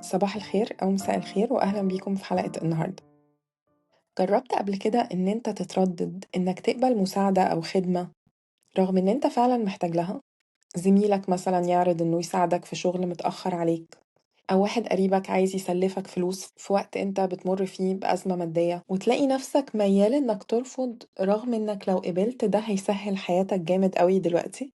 صباح الخير أو مساء الخير، وأهلا بيكم في حلقة النهاردة. جربت قبل كده إن أنت تتردد إنك تقبل مساعدة أو خدمة رغم إن أنت فعلا محتاج لها؟ زميلك مثلا يعرض إنه يساعدك في شغل متأخر عليك، أو واحد قريبك عايز يسلفك فلوس في وقت أنت بتمر فيه بأزمة مادية، وتلاقي نفسك ميال إنك ترفض رغم إنك لو قبلت ده هيسهل حياتك جامد قوي دلوقتي.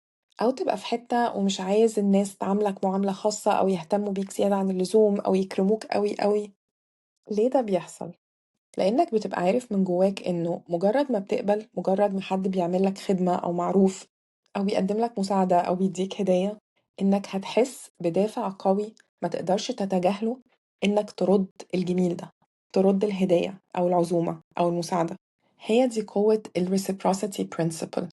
أو تبقى في حتة ومش عايز الناس تعاملك معاملة خاصة أو يهتموا بيك زيادة عن اللزوم أو يكرموك قوي قوي. ليه ده بيحصل؟ لأنك بتبقى عارف من جواك إنه مجرد ما بتقبل، مجرد ما حد بيعمل لك خدمة أو معروف أو بيقدم لك مساعدة أو بيديك هدية، إنك هتحس بدافع قوي ما تقدرش تتجاهله إنك ترد الجميل ده، ترد الهدية أو العزومة أو المساعدة. هي دي قوة ال reciprocity principle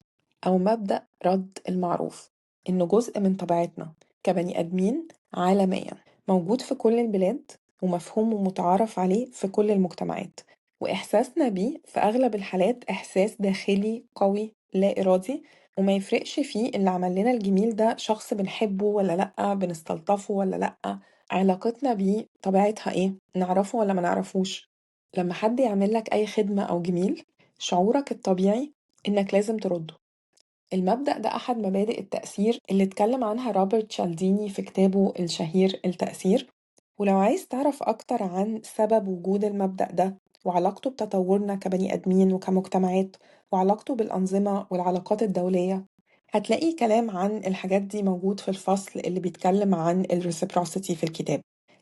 أو مبدأ رد المعروف، إنه جزء من طبيعتنا كبني آدمين عالميا، موجود في كل البلاد ومفهوم ومتعارف عليه في كل المجتمعات، وإحساسنا بيه في أغلب الحالات إحساس داخلي قوي لا إرادي، وما يفرقش فيه اللي عمل لنا الجميل ده شخص بنحبه ولا لأ، بنستلطفه ولا لأ، علاقتنا بيه طبيعتها إيه، نعرفه ولا ما نعرفوش. لما حد يعمل لك أي خدمة أو جميل، شعورك الطبيعي إنك لازم ترده. المبدأ ده أحد مبادئ التأثير اللي اتكلم عنها روبرت تشالديني في كتابه الشهير التأثير. ولو عايز تعرف أكتر عن سبب وجود المبدأ ده وعلاقته بتطورنا كبني آدمين وكمجتمعات وعلاقته بالأنظمة والعلاقات الدولية، هتلاقي كلام عن الحاجات دي موجود في الفصل اللي بيتكلم عن ال reciprocity في الكتاب.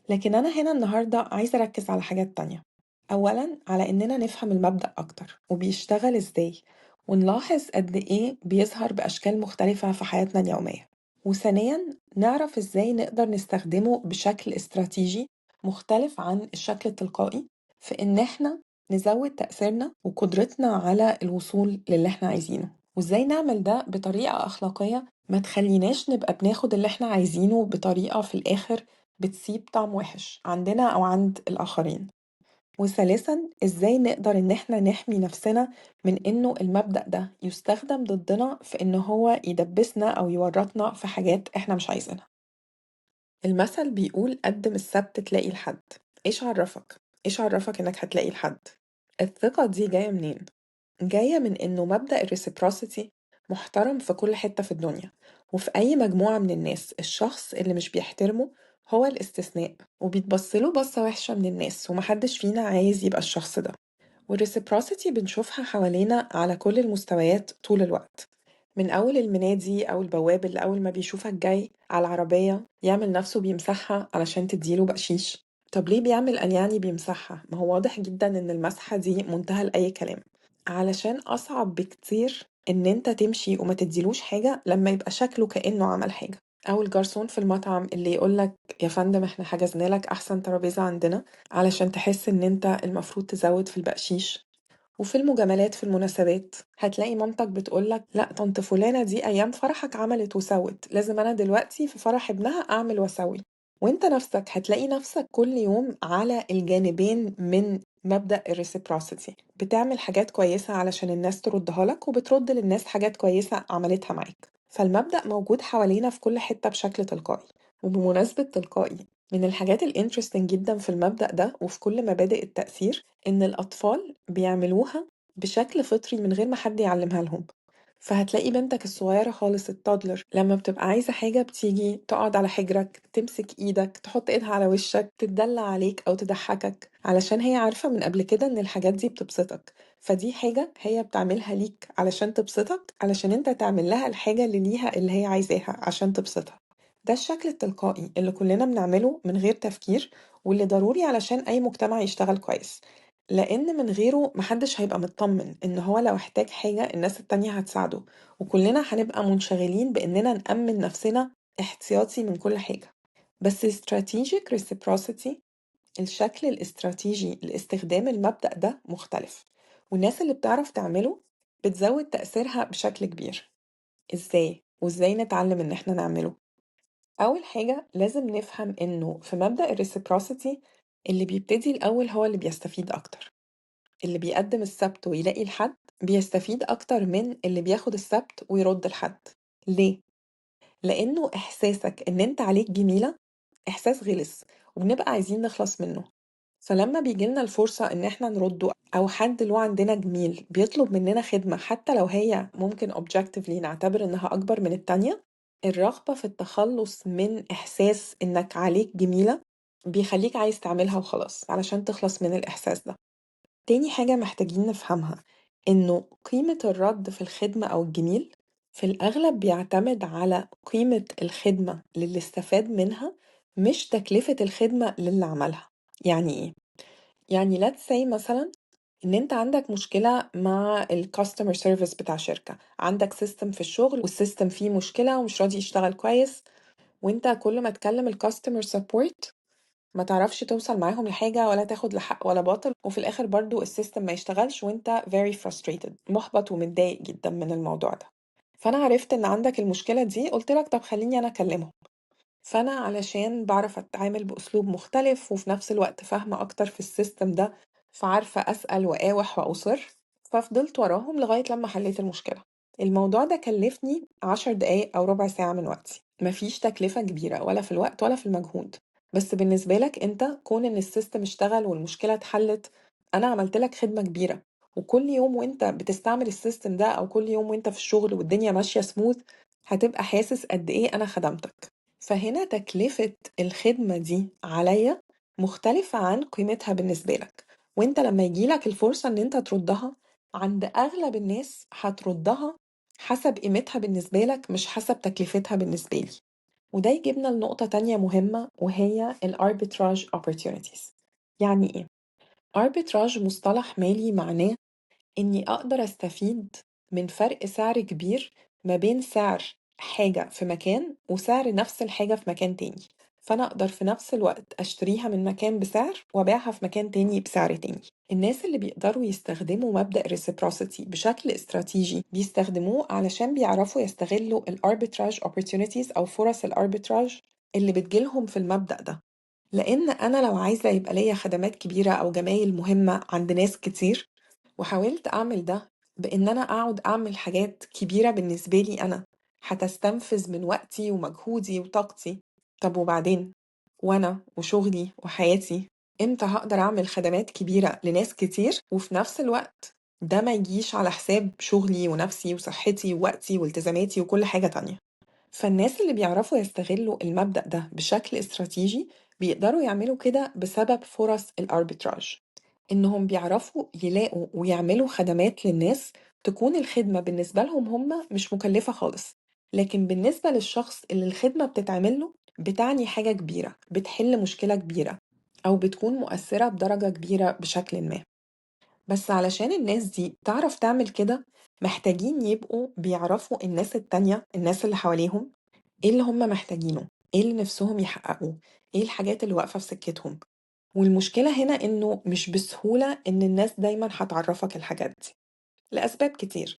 لكن أنا هنا النهاردة عايزة أركز على حاجات تانية. أولاً على إننا نفهم المبدأ أكتر وبيشتغل إزاي، ونلاحظ قد إيه بيظهر بأشكال مختلفة في حياتنا اليومية. وثانياً نعرف إزاي نقدر نستخدمه بشكل استراتيجي مختلف عن الشكل التلقائي في إن إحنا نزود تأثيرنا وقدرتنا على الوصول للي إحنا عايزينه، وإزاي نعمل ده بطريقة أخلاقية ما تخليناش نبقى بناخد اللي إحنا عايزينه بطريقة في الآخر بتسيب طعم وحش عندنا أو عند الآخرين. وثالثاً إزاي نقدر إن إحنا نحمي نفسنا من إنه المبدأ ده يستخدم ضدنا في إن هو يدبسنا أو يورطنا في حاجات إحنا مش عايزينها. المثل بيقول قدم السبت تلاقي الحد. إيش عرفك؟ إيش عرفك إنك هتلاقي الحد؟ الثقة دي جاية منين؟ جاية من إنه مبدأ ال reciprocity محترم في كل حتة في الدنيا، وفي أي مجموعة من الناس الشخص اللي مش بيحترمه هو الاستثناء وبيتبصله بصة وحشة من الناس، ومحدش فينا عايز يبقى الشخص ده. وال reciprocity بنشوفها حوالينا على كل المستويات طول الوقت، من أول المنادي أو البواب اللي أول ما بيشوفك جاي على العربية يعمل نفسه بيمسحها علشان تديله بقشيش. طب ليه بيعمل أن يعني بيمسحها؟ ما هو واضح جدا إن المسحة دي منتهى لأي كلام، علشان أصعب بكتير إن أنت تمشي وما تديلوش حاجة لما يبقى شكله كأنه عمل حاجة. أو الجرسون في المطعم اللي يقولك يا فندم احنا حجزنا لك أحسن ترابيزة عندنا علشان تحس إن أنت المفروض تزود في البقشيش. وفي المجاملات في المناسبات هتلاقي مامتك بتقولك لا طنط فلانة دي أيام فرحك عملت وسوت، لازم أنا دلوقتي في فرح ابنها أعمل وأسوي. وانت نفسك هتلاقي نفسك كل يوم على الجانبين من مبدأ ال reciprocity، بتعمل حاجات كويسة علشان الناس تردها لك، وبترد للناس حاجات كويسة عملتها معاك. فالمبدأ موجود حوالينا في كل حتة بشكل تلقائي. وبمناسبة تلقائي، من الحاجات ال interesting جدا في المبدأ ده وفي كل مبادئ التأثير إن الأطفال بيعملوها بشكل فطري من غير ما حد يعلمها لهم. فهتلاقي بنتك الصغيرة خالص ال toddler لما بتبقى عايزة حاجة بتيجي تقعد على حجرك، تمسك ايدك، تحط ايدها على وشك، تتدلع عليك أو تضحكك، علشان هي عارفة من قبل كده إن الحاجات دي بتبسطك. فدي حاجة هي بتعملها ليك علشان تبسطك، علشان انت تعمل لها الحاجة اللي ليها اللي هي عايزاها عشان تبسطها. ده الشكل التلقائي اللي كلنا بنعمله من غير تفكير، واللي ضروري علشان أي مجتمع يشتغل كويس، لأن من غيره محدش هيبقى مطمن إن هو لو احتاج حاجة الناس التانية هتساعده، وكلنا هنبقى منشغلين بإننا نأمن نفسنا احتياطي من كل حاجة. بس strategic reciprocity، الشكل الاستراتيجي لاستخدام المبدأ ده مختلف، والناس اللي بتعرف تعمله بتزود تأثيرها بشكل كبير. إزاي؟ وإزاي نتعلم إن إحنا نعمله؟ أول حاجة لازم نفهم إنه في مبدأ ال reciprocity اللي بيبتدي الأول هو اللي بيستفيد أكتر. اللي بيقدم السبت ويلاقي الحد بيستفيد أكتر من اللي بياخد السبت ويرد الحد. ليه؟ لأنه إحساسك إن أنت عليك جميلة إحساس غلس، وبنبقى عايزين نخلص منه. فلما بيجيلنا الفرصة إن إحنا نرده أو حد له عندنا جميل بيطلب مننا خدمة حتى لو هي ممكن objectively نعتبر إنها أكبر من التانية، الرغبة في التخلص من إحساس إنك عليك جميلة بيخليك عايز تعملها وخلاص علشان تخلص من الإحساس ده. تاني حاجة محتاجين نفهمها إنه قيمة الرد في الخدمة أو الجميل في الأغلب بيعتمد على قيمة الخدمة للي استفاد منها، مش تكلفة الخدمة للي عملها. يعني إيه؟ يعني let's say مثلا إن أنت عندك مشكلة مع ال customer service بتاع شركة، عندك system في الشغل وال system فيه مشكلة ومش راضي يشتغل كويس، وأنت كل ما تكلم ال customer support ما تعرفش توصل معاهم لحاجة ولا تاخد لحق ولا باطل، وفي الآخر برضو ال system ما يشتغلش وانت very frustrated، محبط ومتضايق جدا من الموضوع ده. فأنا عرفت إن عندك المشكلة دي، قلت لك طب خليني أنا أكلمهم. فأنا علشان بعرف أتعامل بأسلوب مختلف وفي نفس الوقت فاهمة أكتر في ال system ده، فعارفة أسأل وأقاوح وأصر، ففضلت وراهم لغاية لما حليت المشكلة. الموضوع ده كلفني 10 دقايق أو ربع ساعة من وقتي، مفيش تكلفة كبيرة ولا في الوقت ولا في المجهود، بس بالنسبة لك أنت كون إن ال system اشتغل والمشكلة اتحلت، أنا عملت لك خدمة كبيرة. وكل يوم وانت بتستعمل ال system ده أو كل يوم وانت في الشغل والدنيا ماشية سموث، هتبقى حاسس قد إيه أنا خدمتك. فهنا تكلفة الخدمة دي عليا مختلفة عن قيمتها بالنسبة لك، وانت لما يجيلك الفرصة ان انت تردها عند أغلب الناس هتردها حسب قيمتها بالنسبة لك مش حسب تكلفتها بالنسبة لي. وده يجيبنا لنقطة تانية مهمة وهي ال arbitrage opportunities. يعني إيه؟ arbitrage مصطلح مالي معناه إني أقدر أستفيد من فرق سعر كبير ما بين سعر حاجة في مكان وسعر نفس الحاجة في مكان تاني، فأنا أقدر في نفس الوقت أشتريها من مكان بسعر وأبيعها في مكان تاني بسعر تاني. الناس اللي بيقدروا يستخدموا مبدأ reciprocity بشكل استراتيجي بيستخدموه علشان بيعرفوا يستغلوا ال arbitrage opportunities أو فرص ال arbitrage اللي بتجيلهم في المبدأ ده. لأن أنا لو عايزة يبقى ليا خدمات كبيرة أو جمايل مهمة عند ناس كتير، وحاولت أعمل ده بإن أنا أقعد أعمل حاجات كبيرة بالنسبة لي أنا هتستنفذ من وقتي ومجهودي وطاقتي، طب وبعدين وأنا وشغلي وحياتي إمتى هقدر أعمل خدمات كبيرة لناس كتير وفي نفس الوقت ده ما يجيش على حساب شغلي ونفسي وصحتي ووقتي والتزاماتي وكل حاجة تانية؟ فالناس اللي بيعرفوا يستغلوا المبدأ ده بشكل استراتيجي بيقدروا يعملوا كده بسبب فرص الأربيتراج، إنهم بيعرفوا يلاقوا ويعملوا خدمات للناس تكون الخدمة بالنسبة لهم هم مش مكلفة خالص، لكن بالنسبة للشخص اللي الخدمة بتتعمل له بتعني حاجة كبيرة، بتحل مشكلة كبيرة أو بتكون مؤثرة بدرجة كبيرة بشكل ما. بس علشان الناس دي تعرف تعمل كده محتاجين يبقوا بيعرفوا الناس التانية، الناس اللي حواليهم، إيه اللي هم محتاجينه، إيه اللي نفسهم يحققوه، إيه الحاجات اللي واقفة في سكتهم. والمشكلة هنا إنه مش بسهولة إن الناس دايماً هتعرفك الحاجات دي لأسباب كتير،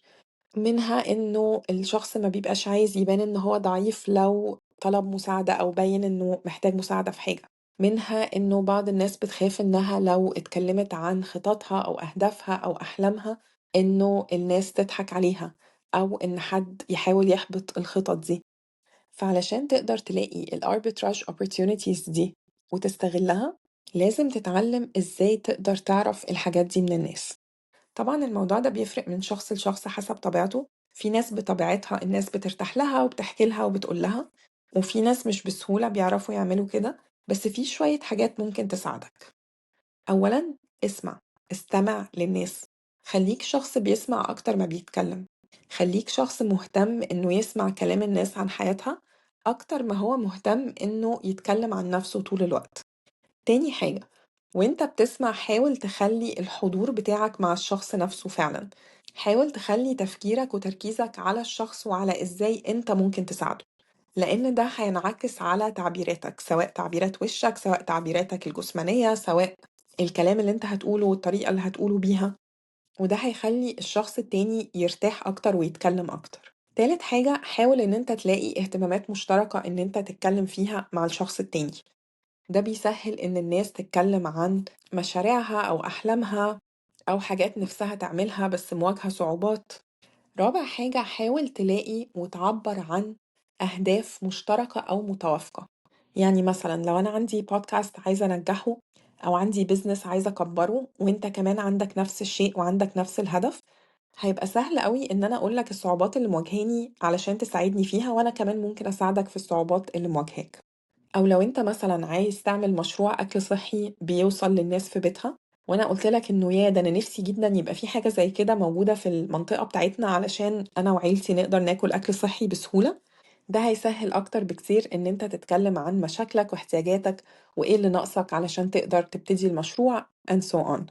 منها إنه الشخص ما بيبقاش عايز يبان إن هو ضعيف لو طلب مساعدة أو بين إنه محتاج مساعدة في حاجة، منها إنه بعض الناس بتخاف إنها لو اتكلمت عن خططها أو أهدافها أو أحلامها إنه الناس تضحك عليها أو إن حد يحاول يحبط الخطط دي. فعلشان تقدر تلاقي ال arbitrage opportunities دي وتستغلها لازم تتعلم إزاي تقدر تعرف الحاجات دي من الناس. طبعا الموضوع ده بيفرق من شخص لشخص حسب طبيعته، في ناس بطبيعتها الناس بترتاح لها وبتحكي لها وبتقول لها، وفي ناس مش بسهولة بيعرفوا يعملوا كده، بس في شوية حاجات ممكن تساعدك. أولاً اسمع، استمع للناس، خليك شخص بيسمع أكتر ما بيتكلم، خليك شخص مهتم إنه يسمع كلام الناس عن حياتها أكتر ما هو مهتم إنه يتكلم عن نفسه طول الوقت. تاني حاجة، وإنت بتسمع حاول تخلي الحضور بتاعك مع الشخص نفسه فعلاً، حاول تخلي تفكيرك وتركيزك على الشخص وعلى إزاي إنت ممكن تساعده، لأن ده هينعكس على تعبيراتك، سواء تعبيرات وشك، سواء تعبيراتك الجسمانية، سواء الكلام اللي انت هتقوله والطريقة اللي هتقوله بيها، وده هيخلي الشخص التاني يرتاح أكتر ويتكلم أكتر. تالت حاجة، حاول إن انت تلاقي اهتمامات مشتركة إن انت تتكلم فيها مع الشخص التاني، ده بيسهل إن الناس تتكلم عن مشاريعها أو أحلامها أو حاجات نفسها تعملها بس مواجهة صعوبات. رابع حاجة، حاول تلاقي وتعبر عن أهداف مشتركة أو متوافقة. يعني مثلا لو أنا عندي بودكاست عايزة أنجحه أو عندي business عايزة أكبره، وإنت كمان عندك نفس الشيء وعندك نفس الهدف، هيبقى سهل قوي إن أنا أقولك الصعوبات اللي مواجهاني علشان تساعدني فيها، وأنا كمان ممكن أساعدك في الصعوبات اللي مواجهاك. أو لو أنت مثلا عايز تعمل مشروع أكل صحي بيوصل للناس في بيتها، وأنا قلت لك إنه يا ده أنا نفسي جدا يبقى في حاجة زي كده موجودة في المنطقة بتاعتنا علشان أنا وعيلتي نقدر ناكل أكل صحي بسهولة، ده هيسهل أكتر بكتير إن أنت تتكلم عن مشاكلك واحتياجاتك وإيه اللي ناقصك علشان تقدر تبتدي المشروع and so on.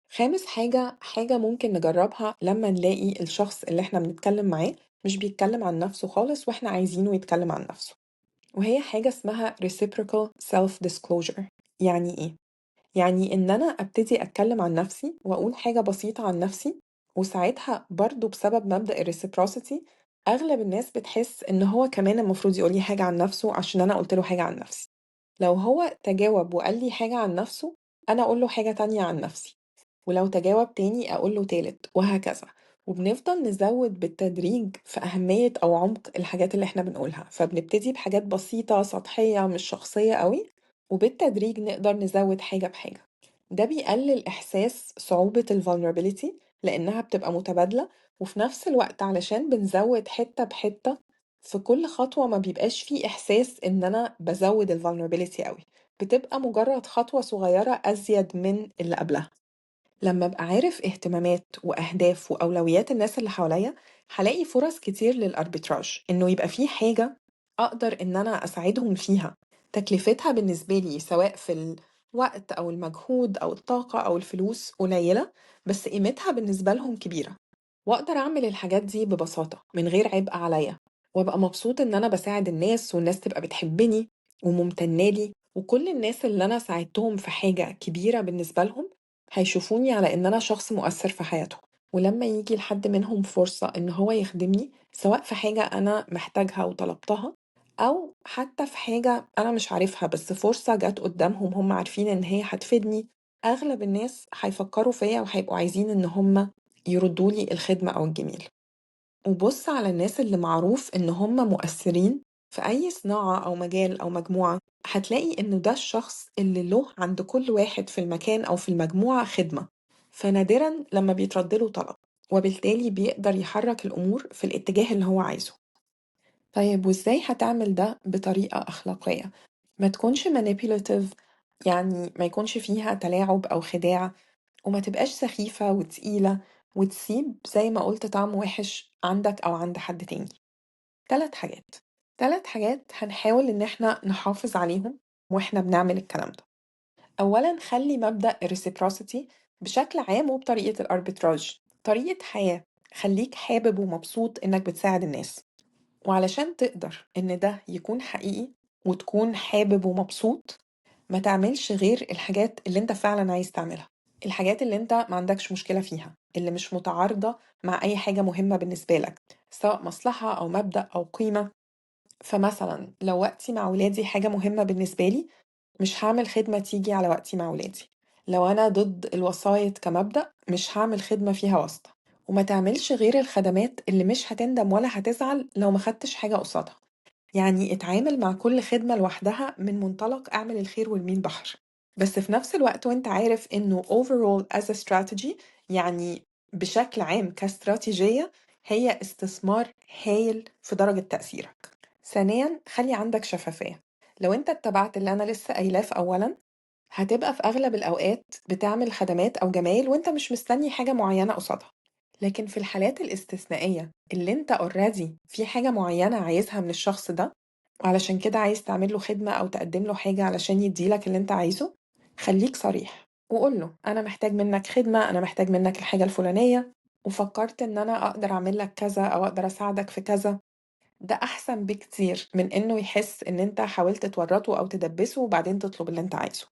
خامس حاجة، حاجة ممكن نجربها لما نلاقي الشخص اللي احنا بنتكلم معاه مش بيتكلم عن نفسه خالص واحنا عايزينه يتكلم عن نفسه، وهي حاجة اسمها reciprocal self-disclosure. يعني إيه؟ يعني إن أنا أبتدي أتكلم عن نفسي وأقول حاجة بسيطة عن نفسي، وساعتها برضو بسبب مبدأ ال reciprocity أغلب الناس بتحس إن هو كمان المفروض يقول لي حاجة عن نفسه عشان أنا قلت له حاجة عن نفسي. لو هو تجاوب وقال لي حاجة عن نفسه، أنا أقول له حاجة تانية عن نفسي، ولو تجاوب تاني أقول له تالت، وهكذا. وبنفضل نزود بالتدريج في أهمية أو عمق الحاجات اللي احنا بنقولها. فبنبتدي بحاجات بسيطة سطحية مش شخصية قوي، وبالتدريج نقدر نزود حاجة بحاجة. ده بيقلل إحساس صعوبة ال vulnerability لأنها بتبقى متبادلة، وفي نفس الوقت علشان بنزود حتة بحتة في كل خطوة ما بيبقاش فيه إحساس إن أنا بزود ال vulnerability قوي، بتبقى مجرد خطوة صغيرة أزيد من اللي قبلها. لما أبقى عارف اهتمامات وأهداف وأولويات الناس اللي حواليا، هلاقي فرص كتير للأربيتراج، إنه يبقى في حاجة أقدر إن أنا أساعدهم فيها تكلفتها بالنسبة لي سواء في الوقت أو المجهود أو الطاقة أو الفلوس قليلة، بس قيمتها بالنسبة لهم كبيرة، وأقدر أعمل الحاجات دي ببساطة من غير عبء عليا، وأبقى مبسوط إن أنا بساعد الناس والناس تبقى بتحبني وممتنة لي، وكل الناس اللي أنا ساعدتهم في حاجة كبيرة بالنسبة لهم هيشوفوني على إن أنا شخص مؤثر في حياتهم. ولما يجي لحد منهم فرصة إن هو يخدمني سواء في حاجة أنا محتاجها وطلبتها أو حتى في حاجة أنا مش عارفها بس فرصة جت قدامهم هم عارفين إن هي هتفيدني، أغلب الناس هيفكروا فيا وهيبقوا عايزين إن هم يردوا لي الخدمة أو الجميل. وبص على الناس اللي معروف إن هم مؤثرين في أي صناعة أو مجال أو مجموعة، هتلاقي إنه ده الشخص اللي له عند كل واحد في المكان أو في المجموعة خدمة، فنادراً لما بيترد له طلب، وبالتالي بيقدر يحرك الأمور في الاتجاه اللي هو عايزه. طيب وإزاي هتعمل ده بطريقة أخلاقية؟ ما تكونش manipulative، يعني ما يكونش فيها تلاعب أو خداع، وما تبقاش سخيفة وتقيلة وتسيب زي ما قلت طعم وحش عندك أو عند حد تاني. تلات حاجات هنحاول إن إحنا نحافظ عليهم وإحنا بنعمل الكلام ده. أولاً خلي مبدأ الريسيبروسيتي بشكل عام وبطريقة الأربيتراج طريقة حياة، خليك حابب ومبسوط إنك بتساعد الناس. وعلشان تقدر إن ده يكون حقيقي وتكون حابب ومبسوط، ما تعملش غير الحاجات اللي انت فعلاً عايز تعملها، الحاجات اللي انت ما عندكش مشكلة فيها، اللي مش متعارضة مع أي حاجة مهمة بالنسبة لك، سواء مصلحة أو مبدأ أو قيمة. فمثلاً لو وقتي مع ولادي حاجة مهمة بالنسبة لي، مش هعمل خدمة تيجي على وقتي مع ولادي. لو أنا ضد الوسايط كمبدأ، مش هعمل خدمة فيها واسطة. وما تعملش غير الخدمات اللي مش هتندم ولا هتزعل لو ما خدتش حاجة قصادها. يعني اتعامل مع كل خدمة لوحدها من منطلق اعمل الخير والمين بحر، بس في نفس الوقت وانت عارف انه overall as a strategy، يعني بشكل عام كاستراتيجية، هي استثمار هايل في درجة تأثيرك. ثانيا، خلي عندك شفافية. لو انت اتبعت اللي انا لسه قايلاه في اولا، هتبقى في اغلب الاوقات بتعمل خدمات او جمايل وانت مش مستني حاجة معينة قصادها. لكن في الحالات الاستثنائية اللي انت already في حاجة معينة عايزها من الشخص ده، وعلشان كده عايز تعمل له خدمة أو تقدم له حاجة علشان يديلك اللي انت عايزه، خليك صريح وقول له أنا محتاج منك خدمة، أنا محتاج منك الحاجة الفلانية، وفكرت إن أنا أقدر أعمل لك كذا أو أقدر أساعدك في كذا. ده أحسن بكتير من إنه يحس إن أنت حاولت تورطه أو تدبسه وبعدين تطلب اللي أنت عايزه.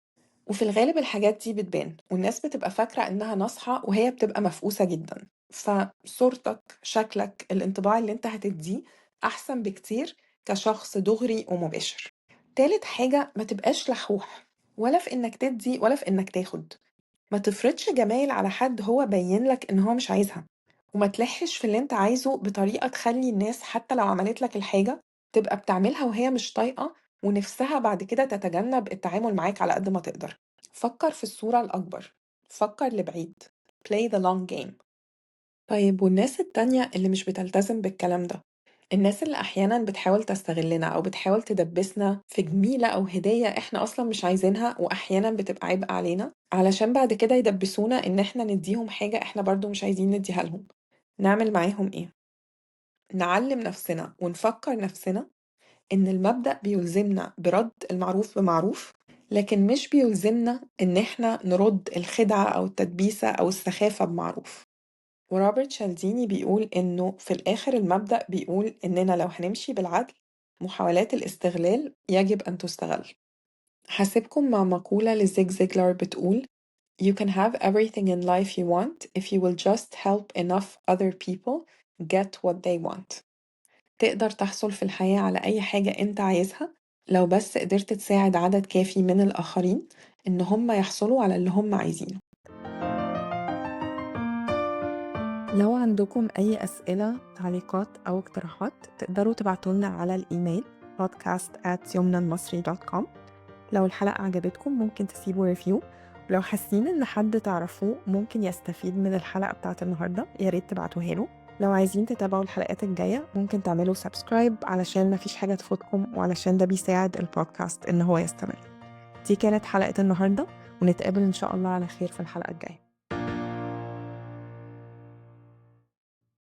وفي الغالب الحاجات دي بتبان والناس بتبقى فاكرة إنها ناصحة وهي بتبقى مفقوسة جدا. فصورتك، شكلك، الانطباع اللي أنت هتديه أحسن بكتير كشخص دغري ومباشر. تالت حاجة، ما تبقاش لحوح، ولا في إنك تدي ولا في إنك تاخد. ما تفرضش جمايل على حد هو بين لك إن هو مش عايزها، وما تلحش في اللي انت عايزه بطريقة تخلي الناس حتى لو عملت لك الحاجة تبقى بتعملها وهي مش طايقة ونفسها بعد كده تتجنب التعامل معاك على قد ما تقدر. فكر في الصورة الأكبر، فكر لبعيد، play the long game. طيب والناس التانية اللي مش بتلتزم بالكلام ده، الناس اللي أحيانا بتحاول تستغلنا أو بتحاول تدبسنا في جميلة أو هدية إحنا أصلا مش عايزينها، وأحيانا بتبقى عبء علينا، علشان بعد كده يدبسونا إن إحنا نديهم حاجة إحنا برضو مش عايزين نديها لهم. نعمل معاهم إيه؟ نعلم نفسنا ونفكر نفسنا إن المبدأ بيلزمنا برد المعروف بمعروف، لكن مش بيلزمنا إن إحنا نرد الخدعة أو التدبيسة أو السخافة بمعروف. وروبرت شالديني بيقول إنه في الآخر المبدأ بيقول إننا لو هنمشي بالعدل، محاولات الاستغلال يجب أن تستغل. هسيبكم مع مقولة لزيج زيجلر بتقول You can have everything in life you want if you will just help enough other people get what they want. تقدر تحصل في الحياة على أي حاجة أنت عايزها لو بس قدرت تساعد عدد كافي من الآخرين إن هم يحصلوا على اللي هم عايزينه. لو عندكم أي أسئلة، تعليقات أو اقتراحات، تقدروا تبعتولنا على الإيميل podcast@yomnaalmasry.com. لو الحلقة عجبتكم ممكن تسيبوا review، ولو حاسين إن حد تعرفوه ممكن يستفيد من الحلقة بتاعت النهاردة يا ريت تبعتوها له. لو عايزين تتابعوا الحلقات الجاية ممكن تعملوا subscribe علشان مفيش حاجة تفوتكم، وعلشان ده بيساعد البودكاست إن هو يستمر. دي كانت حلقة النهاردة، ونتقابل إن شاء الله على خير في الحلقة الجاية.